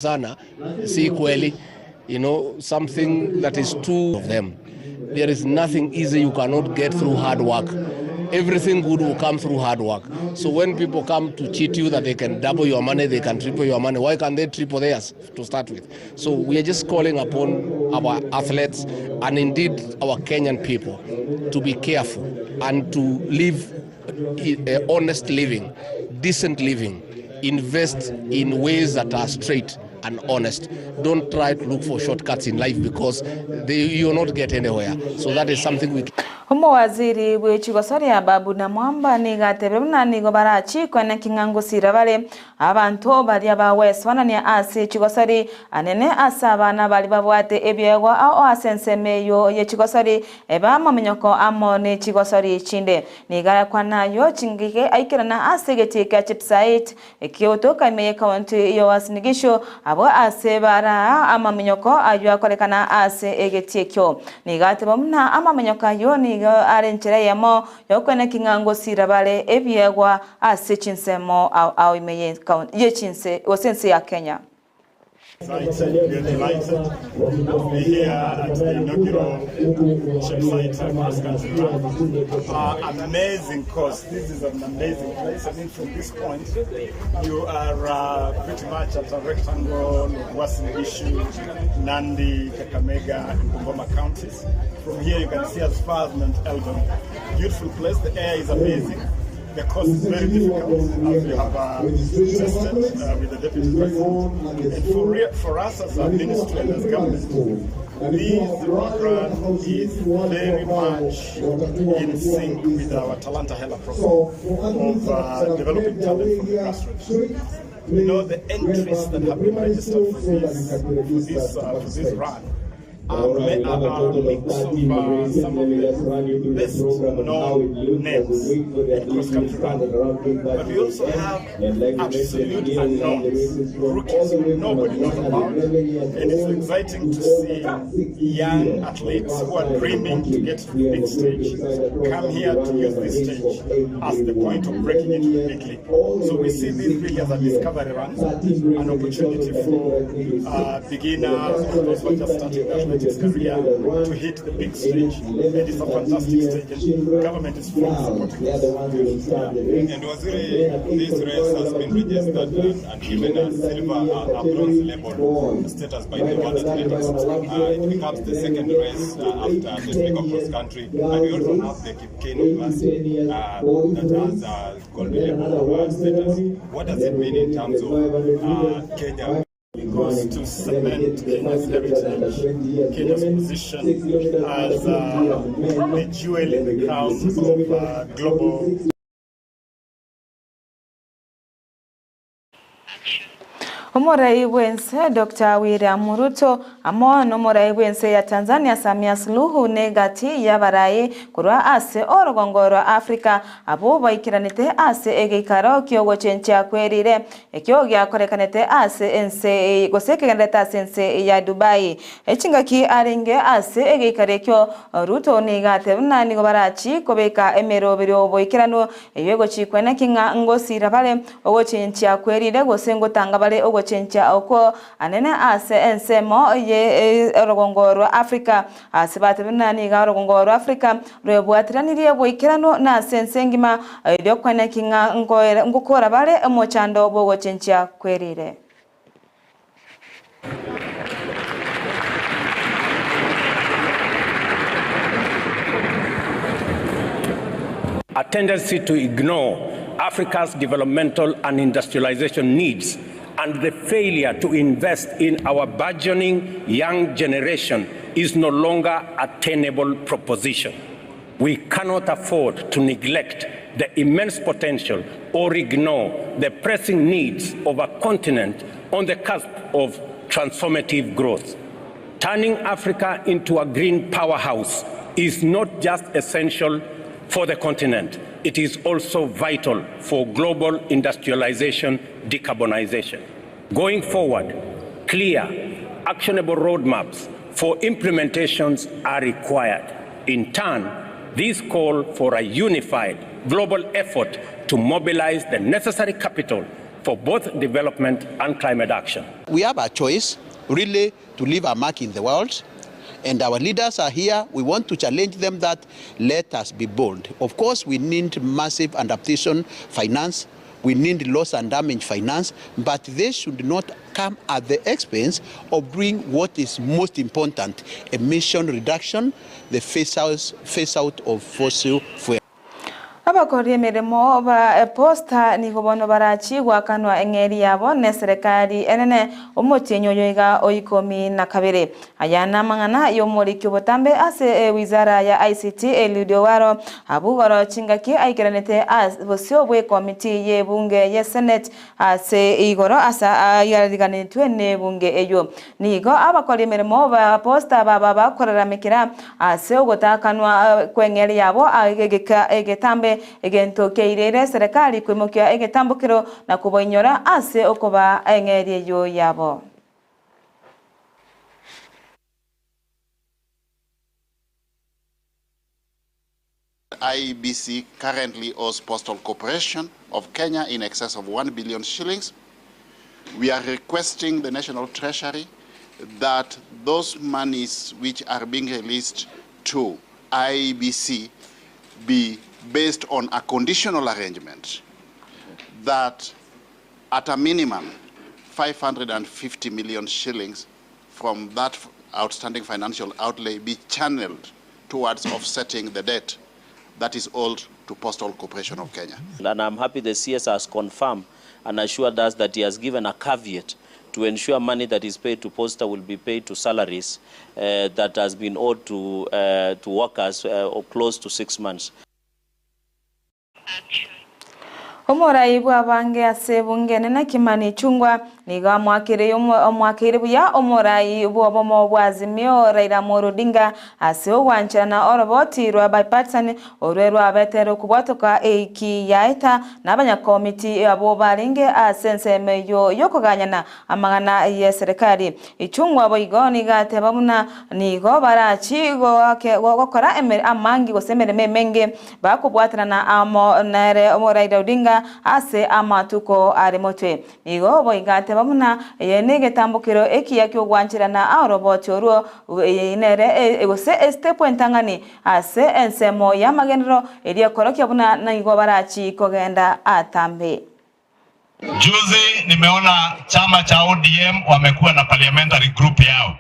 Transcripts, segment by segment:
Sana si kweli you know something that is too of them there is nothing easy you cannot get through hard work everything good will come through hard work so when people come to cheat you that they can double your money they can triple your money why can't they triple theirs to start with so we are just calling upon our athletes and indeed our Kenyan people to be careful and to live eh, honest living decent living invest in ways that are straight and honest. Don't try to look for shortcuts in life because they, you will not get anywhere. So that is something we Omowaziri bwe chigosoria Ababu Namwamba nigo atebire buna nigo barachikwe naki ng'a ngosira bare abanto baria bagwesoanania ase chigosori anene ase abana baria babwate ebiegwa ao ase ensemo eyio ye chigosori ebe amaminyoko amo ne chigosori chinde. Nigo arakwane ayio chingige aikerana ase egetii kia Chepsait, ekigotoka ime y'ekaunti ya Uasin Gishu, abwo ase baraa amaminyoko ayio akorekana ase egetii ekio. Nigo ateba buna amaminyoko ayio nigo are enchera eyemo y'okoeneki ng'a ngosira bare ebiegwa ase chinsemo ao ao ime ye chinse gose ense ya Kenya. The course is very difficult, as we have tested with the Deputy President. And for, re- for us as a ministry and as government, this program is very much in sync with our Talanta Hela program of developing talent from the grassroots. We know the entries that have been registered for this, for this, for this run are, are a mix of some of the best known names in cross country running. But we also have absolute unknowns, rookies who nobody knows about. And it's exciting to see young athletes who are dreaming to get to the big stage come here to use this stage as the point of breaking into the big league. So we see this really as a discovery run, an opportunity for beginners or those who are just starting their athletics career to hit the big stage. And it's a fantastic stage, and government is fully supporting this. Yeah. And Waziri, this race has been registered and, and given a silver, a bronze label status by the World Athletics. It becomes the second race after the Mega Cross Country. And we also have the Kipkeino Classic that has a gold label status. What does it mean in terms of Kenya? Goes to cement Kenya's heritage, Kenya's position as the jewel in the crown of global Omorai bw'ense Doctor William Ruto amo nomorai bw'ense ya Tanzania Samia Suluhu negati y'abarai korwa ase orogongo rwa Africa abwo baikeranete ase egeikaro ki'ogochenchia kwerire ekio giakorekanete ase ense gose kegendererete ase ense ya Dubai. Chingaki arenge ase egeikaro ekio, Ruto nigo ateba buna nigo barachi kobeka emeroberio boikeranu eyio egochikwa naki ng'a ngosira bare Ogochenchia kwerire gose ngotanga bare ogochenchia okwo anene ase ensemo ye orogongo rwa Africa. Ase batebe buna nigo orogongo rwa Africa rwebwateranirie boikeranu na ase ense engima, erio kweneki ng'a ngokora bare omochando bw'ogochenchia kwerire. A tendency to ignore Africa's developmental and industrialization needs and the failure to invest in our burgeoning young generation is no longer a tenable proposition. We cannot afford to neglect the immense potential or ignore the pressing needs of a continent on the cusp of transformative growth. Turning Africa into a green powerhouse is not just essential for the continent, it is also vital for global industrialization, decarbonization. Going forward, clear, actionable roadmaps for implementations are required. In turn, these call for a unified global effort to mobilize the necessary capital, for both development and climate action. We have a choice really to leave a mark in the world and our leaders are here. We want to challenge them that let us be bold. Of course, we need massive adaptation finance. We need loss and damage finance, but this should not come at the expense of doing what is most important, emission reduction, the phase out, phase out of fossil fuel. Abakori emeremo ba Posta nigo bono barachie goakanwa eng'eria yabo neserekari enene omotienyi oyo iga o ikomi na kabere. Aya namang'ana y'omoriki obotambe ase ewizara ya ICT Eliud Owalo abwo igoro chingaki aikeranete ase bosio bw'ekomiti y'ebunge ye Senate Ase igoro ase ayariganetwe nebunge eyio, nigo abakori emeremo ba posta baba bakoraramekera ase ogotakanwa kw'eng'eria yabo egeka egetambe, egento keirire serikali koimokia egetambokero na koboinyora ase okobaa eng'eria eyio yabo. IEBC currently owes Postal Corporation of Kenya in excess of 1 billion shillings. We are requesting the National Treasury that those monies which are being released to IEBC be based on a conditional arrangement that at a minimum 550 million shillings from that outstanding financial outlay be channeled towards offsetting the debt that is owed to Postal Corporation of Kenya. And I'm happy the CS has confirmed and assured us that he has given a caveat to ensure money that is paid to Posta will be paid to salaries uh, that has been owed to, uh, to workers uh, close to six months. Omorai bw'abange ase ebunge enene Kimani Ichung'wa nigo amoakeire buya omorai bw'obomo bwa Azimio Raila Amolo Odinga ase ogwancherana oroboti rwa bipartisan orwe rwabete rokobwatoka eiki yaeta na abanyakomiti abwo barenge ase ensemo eyio yokoganyana amang'ana y'eserekari. Ichung'wa boigo nigo ateba buna nigo barachi gokora amange gose emeremo emenge Bakobwatanana amo nere Raila Odinga ase amatuko are motwe. Nigo boigo ateba buna eye negetambokero ekiya ki'ogwancherana oroboti orwo, eye nere gose estepu entang'ani ase ensemo y'amagenderero eria ekorokia buna nigo barachi kogenda atambe. Juzi nimeona chama cha ODM wamekuwa na parliamentary group yao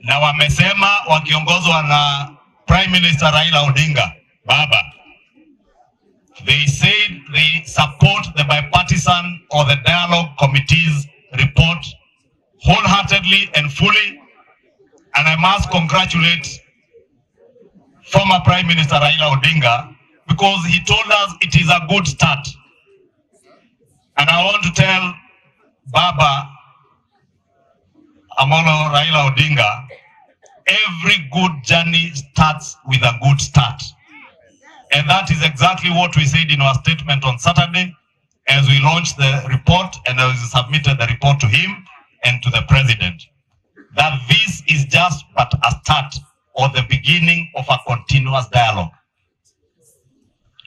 na wamesema wakiongozwa na Prime Minister Raila Odinga baba, they said they support the bipartisan or the dialogue committee's report wholeheartedly and fully, and I must congratulate former Prime Minister Raila Odinga because he told us it is a good start. And I want to tell Baba Amolo Raila Odinga, every good journey starts with a good start. And that is exactly what we said in our statement on Saturday as we launched the report and as we submitted the report to him and to the president. That this is just but a start or the beginning of a continuous dialogue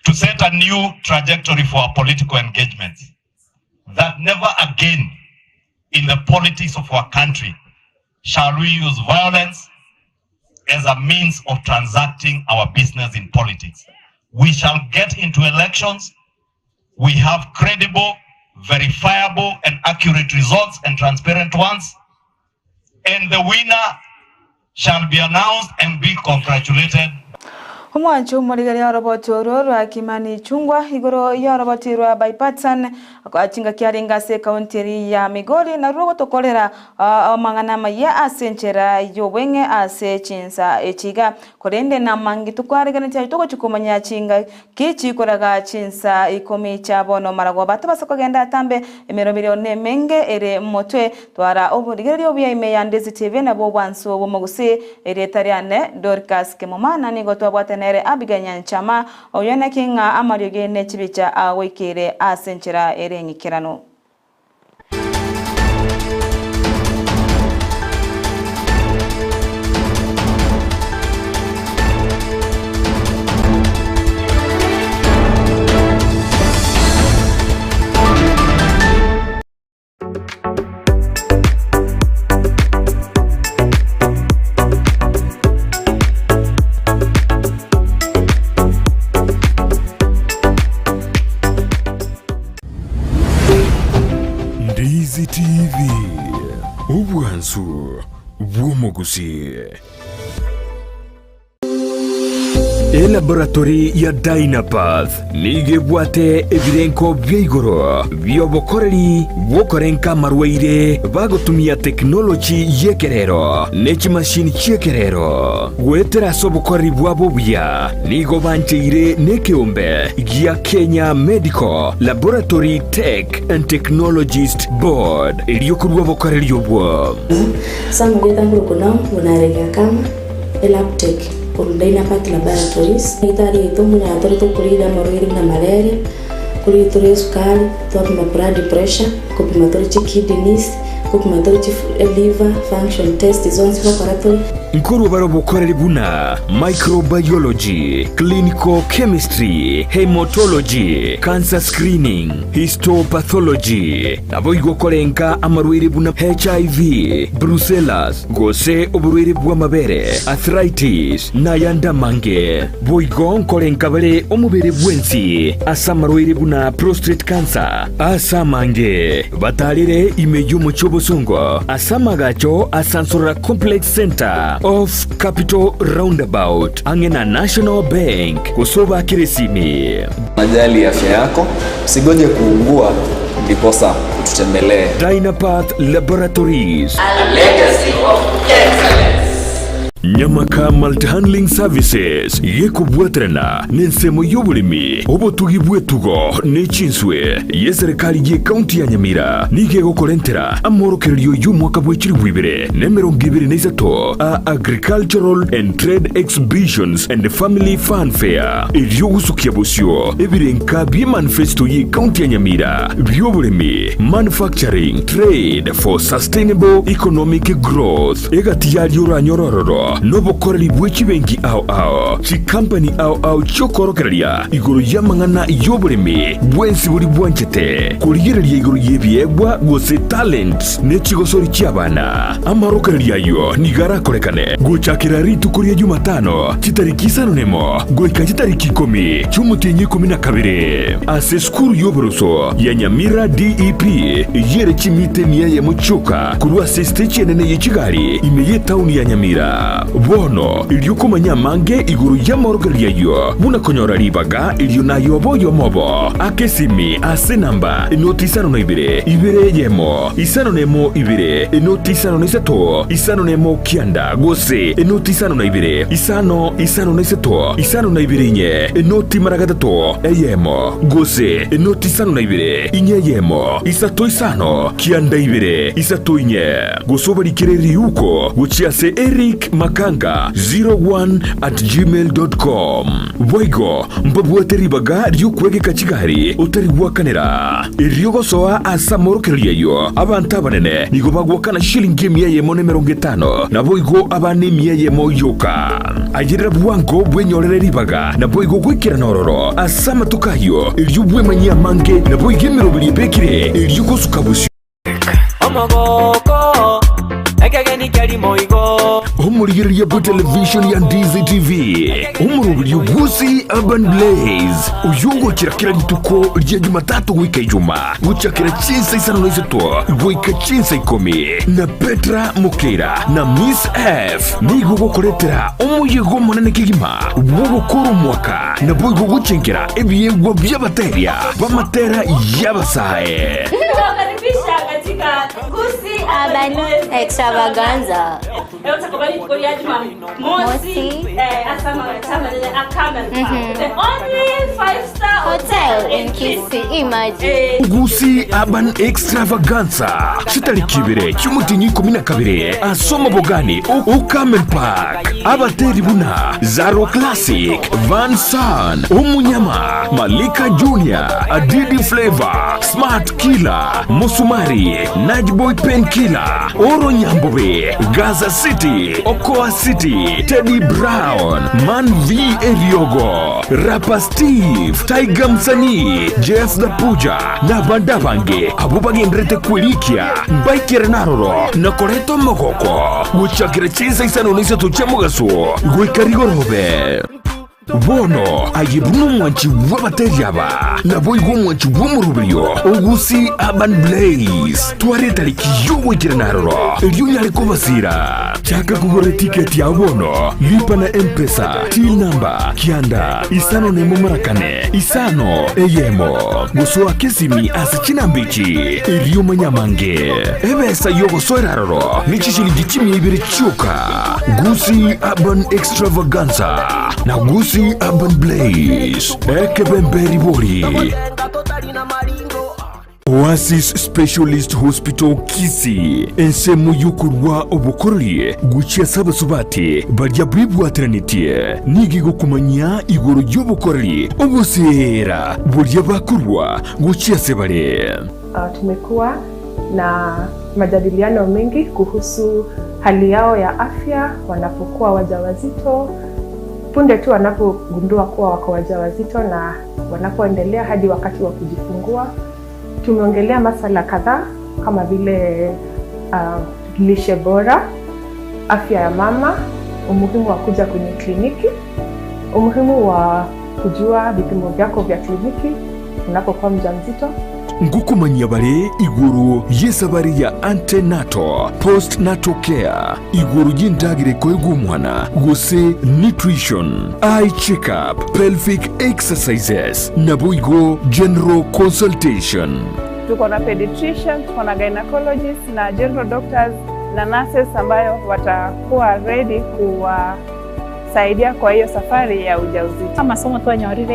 to set a new trajectory for our political engagements. That never again in the politics of our country shall we use violence as a means of transacting our business in politics. We shall get into elections. We have credible, verifiable, and accurate results and transparent ones. And the winner shall be announced and be congratulated. Omwancho omorigereria oroboti orwo rwa Kimani Ichung'wa igoro y'oroboti rwa Bipartisan chingaki arenge ase ekaunti eria ya Migori narwo rogotokorera amang'ana amayia ase enchera y'obweng'e ase chinsa echi iga. Korende namange tokwaregenetie ayio togochia komanya chingaki chikoraga chinsa ikomi chia bono maragoba tobase kogenda atambe emeroberio nemenge ere motwe. Twara oborigereria obuya ime ya Ndisi TV nabwo obwansu bw'omogusii erieta riane Dorcas Kemuma na nigo twabwate nere Abigail Nyanchama oyio naki ng'a amariogi ne chibicha agoikeire ase enchera ere eng'ikeranu. Obwansu bw'omogusii. Elaboratory ya Dynapath nigo ebwate ebirenko bia igoro bi'obokoreri bw'okorenka amarwaire bagotumia tekinoloji y'ekerero ne chimashini chi'ekerero. Goetera ase obokoreri bwabo obuya nigo bancheire nekeombe gia Kenya Medical Laboratory Tech and Technologist Board erio korua obokoreri obwo. Ase amarieta nkorokwa Naomi buna Kama. Elabtech korwa Dynapath Laboratories. Daktari oito buna tore tokorigia amarwaire buna malaria, korigia tore esukari, twapima blood pressure, kopima tore chi kidneys, kopima tore chi liver function test zonsi gokora tore. Nkorwa bare obokoreri buna microbiology, clinical chemistry, haematology, cancer screening, histopathology, naboigo korenka amarwaire buna HIV, brucellas, gose oborwaire bw'amabere, arthritis, na ayande amange. Boigo nkorenka bare omobere bwensi ase amarwaire buna prostate cancer ase amange. Batarire ime y'omochie obosongo ase amagacho a Sansorora Complex Centre off Capital Roundabout ang'e na National Bank gose obakere esimi. Unajali afya yako, usigoje kuugua ndiposa ututembelee. Dynapath Laboratories. A legacy of excellence. Nyamaka Multihandling Services gekobwaterana nensemo y'oboremi, obotugi bw'etugo ne chinswe y'eserekari y'ecounty ya Nyamira nigo egokorentera amorokererio y'omwaka bwe chilifu ibere na emerongo ebere na isato a Agricultural and Trade Exhibitions and Family Fun Fair erio gosukia bosio ebirenka bi'emanifesto y'ecounty ya Nyamira bi'oboremi, Manufacturing, Trade for Sustainable Economic Growth. Egati yaria oranyore ororo nobokoreri bwe chibenki ao ao, chikampani ao ao chi'okorokereria igoro y'amang'ana y'oboremi bwensi boria bwanchete korigereria igoro y'ebiegwa gose talents ne chigosori chi'abana. Amarokererio ayio nigo arakorekane gochakera rituko ria Jumatano chitariki isano nemo goika chitariki ikomi chi'omotienyi ikomi na kabere ase esukuru y'oboroso ya Nyamira DEP eyio ere chimita emia eyemo chioka korwa ase esitechi enene ye chigari ime y'etauni ya Nyamira. Bono erio komanya amange igoro y'amorokererio ayio buna konyora ribaga erio naye obe oyomo obo, aka esimi ase enamba enoti isano na ibere, ibere eyemo, isano nemo ibere, enoti isano na isato, isano nemo kianda, gose enoti isano na ibere, isano, isano na isato, isano na ibere inye, enoti mara gatato, eyemo, gose enoti isano na ibere, inye eyemo, isato isano, kianda ibere, isato inye. Gose obarikere riuko gochia ase Eric Makanga 01 at gmail dot com. Boigo mbabwate ribaga ri'okwegeka chigari otari gwakanera. Erio gosoa ase amorokererio ayio, abanto abanene nigo bagwakana shilingi emia eyemo na emerongo etano, naboigo abana emia eyemo yoka. Ayerera bwango bwenyorere ribaga, naboigo goikerana ororo ase amatuko ayio, erio bwemanyie amange, naboigo emeroberi ebekire, erio gosuka bosio. Omogoko, ekegeni keria moigo. Omorigereria bwe television ya Ndizi TV, omoroberio bw'Gusii Urban Blaze, oyio ogochera kera rituko ria Jumatatu goika Ijuma, gochakera chinsa isano na isato goika chinsa ikomi, na Petra Mokeira na Miss F nigo gokoretera omoyega omonene kegima bw'ogokora omwaka naboigo gochengera ebiegwa bi'abateria b'amatera y'abasae. Tunawakaribisha katika Gusii Urban Extravaganza. Leo tutakuwa rituko ria Jumamosi Mosi. eh, asa amanene a Camel Park. The only five star Hotel in Kisii, imagine. Gusii Urban Extravaganza chitariki ibere chi'omotienyi ikomi na kabere ase omobogani o Carmen Park. Abateri buna Zaro Classic, Van San, Omunyama, Malika Junior, Adidi Flavor, Smart Killer, Musumari, Najboy Pen Killer, Oro Nyambobe, Gaza City, Okoa City, Teddy Brown, Man V Eriogo, Rapper Steve, Tiger Msanii, Jeff the Puja na abande abange abwo bagenderete kwerikia mbaikere naroro na koreta omogoko gochakera chinsa isano na isato chia mogaso goika rigorobe. Bono aye buna omwanchi bw'abateri aba, naboigo omwanchi bw'omoroberio o Gusii Urban Blaze. Twara etariki y'ogoikerana aroro, erio onyare kobasira. Chaka kogora etiketi yao bono, lipa na M-Pesa, till number, kianda, isano nemo marakane, isano, eyemo. Gosoa kesimi ase chinamba echi, erio omanye amange. Ebesa y'ogosoera aroro ne chishilingi chimia ibere chioka. Gusii Urban Extravaganza na Gusii Urban Blaze, ekebembe ribori. Oasis Specialist Hospital Kisii, ensemo y'okorua obokoreri gochia ase abasubati baria bebwateranetie, nigo egokomanyia igoro y'obokoreri oboseera boria bakorua gochia ase bare. Tumekuwa na majadiliano mengi kuhusu hali yao ya afya wanapokuwa wajawazito, punde tu wanapogundua kuwa wako wajawazito na wanapoendelea hadi wakati wa kujifungua. Tumeongelea masala kadhaa kama vile lishe bora, afya ya mama, umuhimu wa kuja kwenye kliniki, umuhimu wa kujua vipimo vyako vya kliniki unapokuwa mjamzito. Ngokomanyia bare igoro y'esabari ya antenatal, postnatal care, igoro y'endagera ekoegwa omwana, gose nutrition, eye check-up, pelvic exercises, naboigo general consultation. Tuko na pediatrician, tuko na gynecologist na general doctors na nurses ambayo watakuwa ready kuwasaidia kwa hiyo safari ya ujauzito. Amasomo twanyorire.